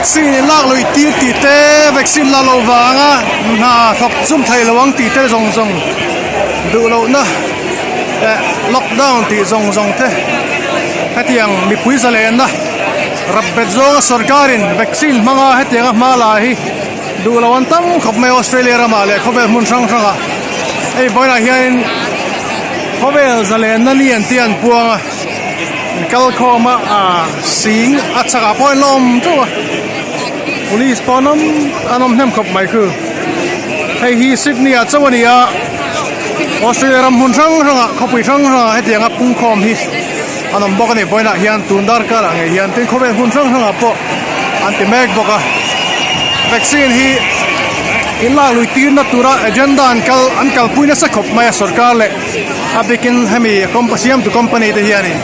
Vaccine in lak luih tir tih te, vaccine la loh vanga hna thawk chum thei lo ang tih te zawng zawng duh lohna eh lockdown tih zawng zawng te hetiang mipui zalenna rap bet zawnga sorkarin vaccine hmanga hetianga hma la hi duh lo an tam khawp mai Australia ramah leh khawvel hmun hrang hrangah hei vawiinah hianin khawvel zalenna ni an tih an puang a. Kal khawm a ah sing a chhakah pawh an la awm teuh a police pawh an awm an awm hnem khawp mai khu hei hi Sydney ah chauh a ni a Australia ram hmun hrang hrangah khawpui hrang hrangah hetianga pung khawm hi an awm bawk a ni vawiinah hian tun darkar ah ngei hian tin khawvel hmun hrang hrangah pawh an ti mek bawk a vaccine hi in lak lui tirna tura agenda an kal an kalpui nasa khawp mai a sorkar leh. A bikin hemi siamtu company te hianin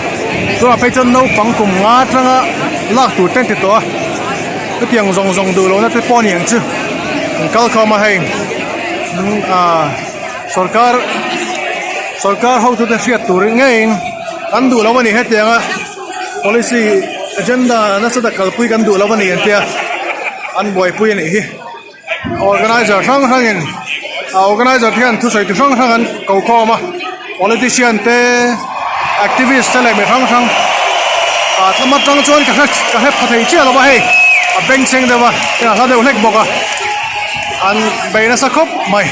tunah phei chuan naupang kum nga atanga lak tur te an ti tawh a chutiang zawng zawng duh lohna te pawh a ni ang chu an kal khawm a hei ah sawrkar sawrkar hotute hriat tur ngeiin kan duh lo a ni hetianga policy agenda nasa tak kalpui kan duh lo a ni an tia an buaipui a nih hi. Organizer hrang hrangin a organizer te hian thusawi ti hrang hrang an ko khawm a politician te activist te leh mi hrang hrang ah tlem atang chuan ka hre ka hre pha thei chiah lo a hei a bengchheng deuh a hla deuh hlek bawk a an bei nasa khawp mai.